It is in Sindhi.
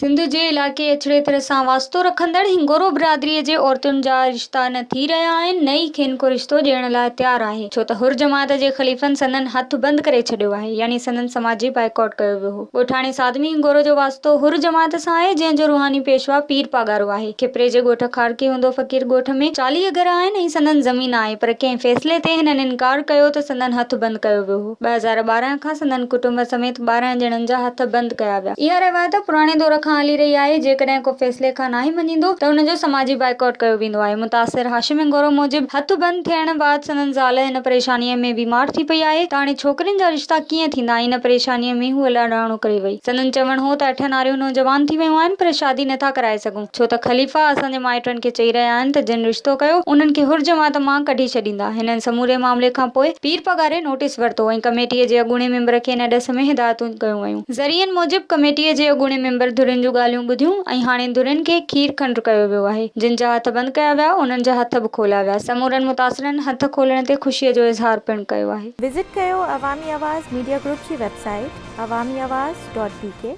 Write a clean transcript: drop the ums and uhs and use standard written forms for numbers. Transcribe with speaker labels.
Speaker 1: سنڌ جي علائقي اڇڙي ٿر سان واسطو رکندڙ هنگورو برادريء جي عورتن جا رشتا نه ٿي رهيا آهن نه ئي کين ڪو رشتو ڏيڻ لاء تيار آهي ڇو ته حر جماعت جي خليفن سندن هٿ بند ڪري ڇڏيو آهي يعني سندن سماجي بائيڪاٽ ڪيو ويو هو. ڳوٺاڻي سادمي هنگورو جو واسطو حر جماعت سان آهي جنهن جو روحاني پيشوا پير پاڳارو آهي. کپري جي ڳوٺ کارڪي هوندو فقير ڳوٺ ۾ 40 گهر آهن ۽ سندن زمين آهي پر ڪنهن فيصلي تي هنن انڪار ڪيو ته سندن هٿ بند ڪيو ويو هو. 2012 کان سندن ڪٽنب سميت 12 ڄڻن جا هٿ بند ڪيا ويا. اها روايت پراڻي دور کان هلي رهي آهي، جيڪڏهن ڪو فيصلي کان ناهي مڃيندو ته ان جو سماجي بائيڪاٽ ڪيو ويندو آهي. متاثر هاشم هنگورو موجب هٿ بند ٿيڻ بعد سندن زال ان پريشانيء ۾ بيمار ٿي پئي آهي ته هاڻي ڇوڪرين جا رشتا ڪيئن ٿيندا ۽ ان پريشانيء ۾ هوء لاڏاڻو ڪري وئي. سندن چوڻ هو ته اٺ ناريون نوجوان ٿي ويون آهن پر شادي نٿا ڪرائي سگهون ڇو ته خليفا اسان جي مائٽن کي چئي رهيا آهن ته جن رشتو ڪيو انهن کي حر جماعت مان ڪڍي ڇڏيندا. هنن سموري معاملي کان پوء پير پاڳاري نوٽيس ورتو ۽ ڪميٽيء جي اڳوڻي ميمبر کي ان ڏس ۾ هدايتون ڪيون ويون. ذريعن موجب ڪميٽيء جي اڳوڻي ميمبر ڌرين جون ڳالهيون ٻڌيون ۽ هاڻي ڌرين کي کير کنڊ ڪيو ويو آهي، جن جا هٿ بند ڪيا ويا انهن جا هٿ به کوليا ويا، سمورن متاثرن هٿ کولڻ تي خوشيء جو اظهار پڻ ڪيو آهي.
Speaker 2: وزٽ ڪيو عوامي آواز ميڊيا گروپ جي website Awami Awaz dot B K.